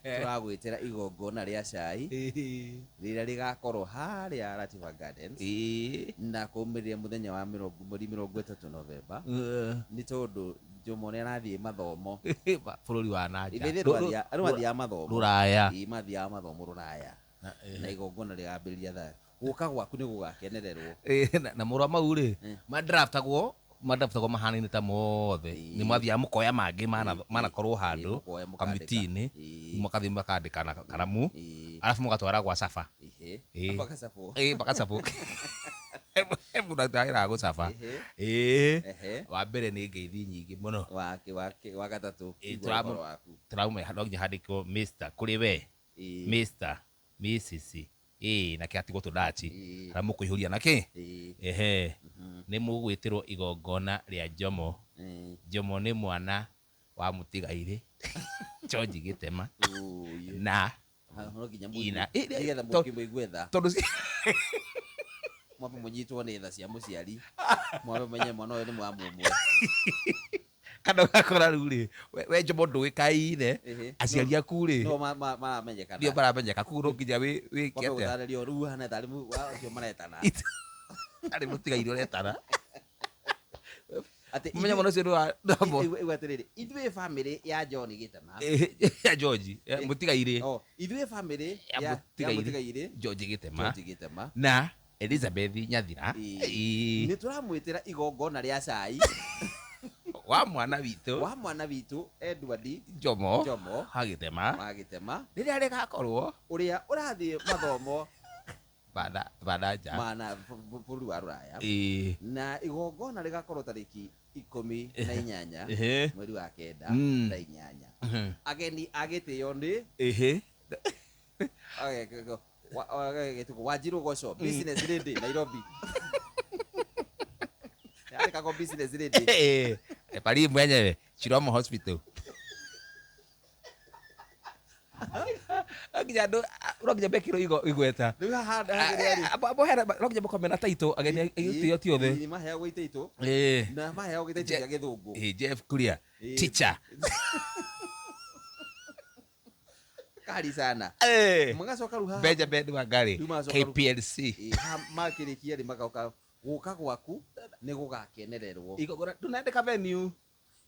Tũragwĩtĩra igongona rĩa cai rĩrĩa rĩgakorwo harĩa Latifa Gardens na kũmĩrĩria mũthenya wa mĩrongo mweri 30 Novemba, nĩ tondũ Jomo nĩ arathiĩ mathomo bũrũri wa nanja. Ithe andũ mathiaga mathomo rũraya. Ĩĩ, mathiaga mathomo rũraya, na igongona rĩgambĩrĩria thaa gũka gwaku nĩ gũgakenererwo. Na mũrwa mau rĩ, madraftagwo mahanaine ta mothe. Nĩ mathiaga mũkoya mangĩ manakorwo handũ Mũkoya mũkandĩka. Kamiti-inĩ, mũkathiĩ mũkandĩka na karamu, arabu mũgatwara gwa caba. Bakacabwo. Bakacabwo. Mũndũ atwaraga gũcaba. Wa mbere nĩ ngeithi nyingĩ mũno. Wake wa gatatũ. Igua ũhoro waku. Tũrauma no nginya handĩkwo Mr kũrĩ we, Mr, Mrs, na kĩatigwo tũdachi, harĩa mũkũihũria na kĩ. Ehe, nĩ mũgwĩtĩrwo igongona rĩa Jomo. Jomo nĩ mwana wa mũtigairĩ George Gĩtema Ũyũ. na No nginya Ina. Nĩgetha mũkĩmũigue tha. Tondũ Mwambe mũnyitwo nĩ tha cia mũciari, mwambe menye mwana ũyũ nĩ mwa mũmwe. Kana ũgakora rĩu rĩ, we Jomo ndũĩkaine, aciari aku rĩ no maramenyekana. Ndio maramenyeka, koguo no nginya wĩke Mwambe atĩa? gũtarĩrio rĩu hana tarĩ ũcio maretana. Arĩ mũtigairĩ ũretana. Atĩ Mũmenya mwana ũcio nĩ wa Igua atĩrĩrĩ, ithuĩ famĩlĩ ya John Gĩtema, ya George mũtigairĩ. Oh, ithuĩ famĩlĩ ya ya mũtigairĩ mũtigairĩ George Gĩtema George Gĩtema na Elizabeth Nyathira, Nĩ tũramwĩtĩra igongona rĩa cai wa mwana witũ wa mwana witũ Edward Jomo Jomo wa Gĩtema wa Gĩtema rĩrĩa rĩgakorwo ũrĩa ũrathiĩ mathomo banda nja mana bũrũri wa rũraya, na igongona rĩgakorwo tarĩki 18 mweri wa kenda, thaa 8. Ageni a gĩtĩo nĩ Wanjiru Goco, business lady, Nairobi, yandĩkagwo business lady. Pari mwenyewe Chiromo Hospital. No nginya andũ, no nginya mekĩrwo igweta. Rĩu haha hagĩrĩra rĩ Abo hena no nginya makorwo mena taito ageni a gĩtĩo ti othe. Nĩ maheagwo itaito na maheagwo gĩtaito gĩa gĩthũngũ. Jeff Kuria, teacher. Kali sana. Magacoka rĩu haha Benjamin Wangari, Rĩu magacoka rĩu- KPLC. Haha makĩrĩkia rĩ, magoka gũka gwaku nĩ gũgakenererwo. Igongona ndũnandĩka venue.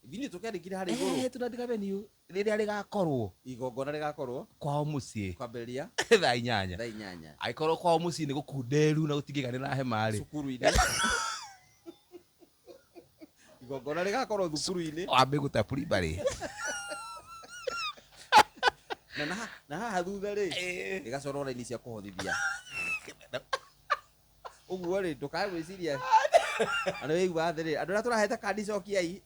Ithuĩ tũkĩandĩkire harĩa igũrũ. Tũnandĩka venue rĩrĩa rĩgakorwo Igongona rĩgakorwo kwao mũciĩ kwambĩrĩria thaa 8. Thaa 8. Angĩkorwo kwao mũciĩ nĩ gũkunderu na gũtingĩiganĩra hema rĩ, Cukuru-inĩ, igongona rĩgakorwo thukuru-inĩ. Wambe gũta primary. Na haha thutha rĩ, ĩgacorwo raini cia kũhothithia ũguo rĩ, ndũkae gwĩciria andũ waigua atĩrĩ, andũ arĩa tũrahete kandi cokiai,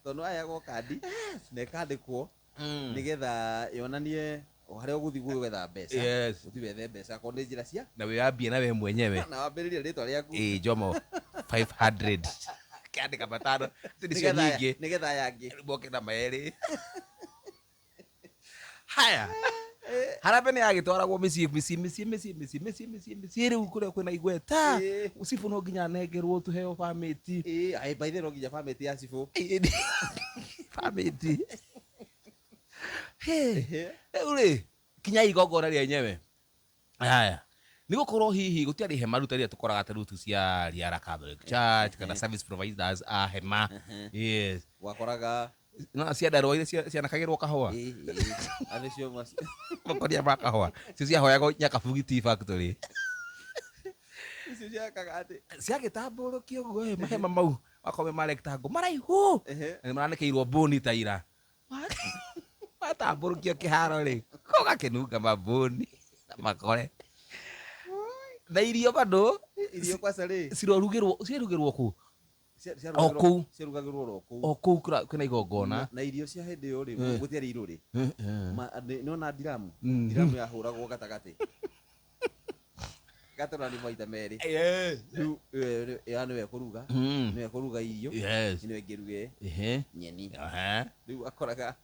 tondũ aheagwo kandi na ĩkandĩkwo nĩgetha yonanie harĩa ũgũthiĩ gwetha mbeca. Ũthiĩ wethe mbeca akorwo nĩ njĩra cia Na wĩyambie na we mwenyewe. Na wambĩrĩrie rĩtwa rĩaku. Jomo 500 kĩandĩka matano icio nĩcio nyingĩ. Nĩgetha yangĩ moke na merĩ. Haya, harambee nĩ yagĩtwaragwo mĩciĩ mĩciĩ mĩciĩ mĩciĩ mĩciĩ mĩciĩ mĩciĩ mĩciĩ rĩu kũrĩa kwĩna igweta. Cibũ no nginya anengerwo tũheo bamĩti. Ĩĩ, aĩ, by the way, no nginya bamĩti ya cibũ. Bamĩti. Rĩu rĩ, kinya igongona rĩenyewe. Haya, nĩ gũkorwo hihi gũtiarĩ hema rĩu ta rĩrĩa tũkoraga ta rĩu tu cia Riara Catholic Church kana service providers a hema, yes. Wakoraga No ciandarũa iria cianakagĩrwo kahũa. Ĩĩ, ĩĩ. Acio Makonia ma kahũa cio ciahoyagwo Nyakabugi Tea Factory. Icio ciakaga atĩ Ciagĩtambũrũkio ũguo ĩ, mahema mau makorwo me ma rectangle maraihu, na nĩ maranĩkĩirwo mbũni ta ira. Matambũrũkio kĩharo rĩ, gũgakĩnunga mambũni na makore na irio bado. Irio kwaca rĩ Cirorugĩrwo, cirugĩrwo kũ? O kũu. Ciarugagĩrwo oro kũu. O kũu kwĩna igongona. Na irio cia hĩndĩ ĩyo rĩ, gũtiarĩ irũrĩ. Nĩwona ndiramu, ndiramu yahũragwo gatagatĩ gatũrani maita merĩ. Rĩu ĩyo nĩwe kũruga, nĩwe kũruga irio, nĩwe ĩngĩruge nyeni. Rĩu akoraga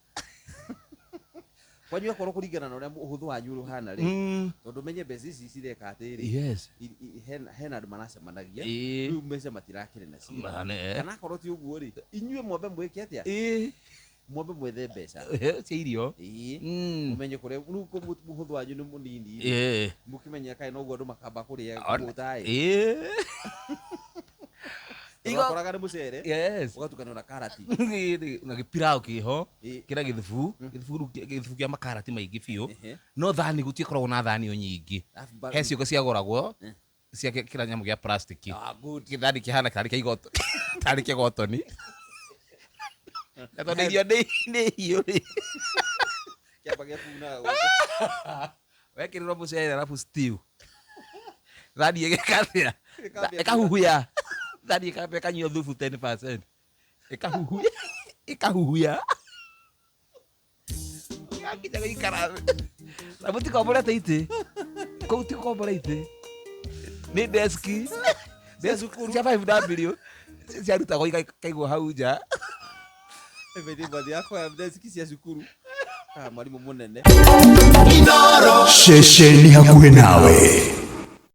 kwanyu akorwo kũringana na ũrĩa ũhũthũ wanyu ũhana rĩ, tondũ menye mbeca ici cireka atĩrĩ, hena andũ maracemanagia, rĩu mbeca matirakĩrĩ nacio. Mane. Kana akorwo ti ũguo rĩ, inyuĩ mwambe mwĩke atĩa? Mwambe mwethe mbeca Cia irio. Ĩĩ. Mm. Mũmenye kũrĩa rĩu kũ mũhũthũ wanyu nĩ mũnini mũkĩmenye kaĩ noguo andũ makamba kũrĩa kũhũta ĩ. Wakoraga nĩ mũcere ũgatukanio na karati. Na gĩpiraũ kĩho kĩna gĩthubu, gĩthubu rĩu gĩthubu kĩa makarati maingĩ biũ. No thani gũtikoragwo na thani o nyingĩ. Alafu He ciũke ciagũragwo cia kĩra nyamũ gĩa plastic. Ah, good. Gĩthani kĩhana tarĩ kĩa igoto, tarĩ kĩgotoni. Na tondũ irio nĩ hiũ rĩ. Kĩamba gĩabunaga gũkũ. Wekĩrĩrwo mũcere arabu stew. Thani ĩgĩkathĩa. Ĩkambia Ĩkahuhuya. Thani ĩkambia ĩkanyua thubu 10%. Ĩkahuhuya. Ĩkahuhuya. Yakinya gũikara thĩ. Na mũtikomborete itĩ. Kũu ti gũkombora itĩ. Nĩ deski. Cia cukuru. Cia 5W. Ciarutagwo ikaigwo hau nja. Ĩbĩndĩ mbathi yakwa deski cia cukuru. Ah, mwarimũ mũnene. Ceceni hakuhĩ nawe.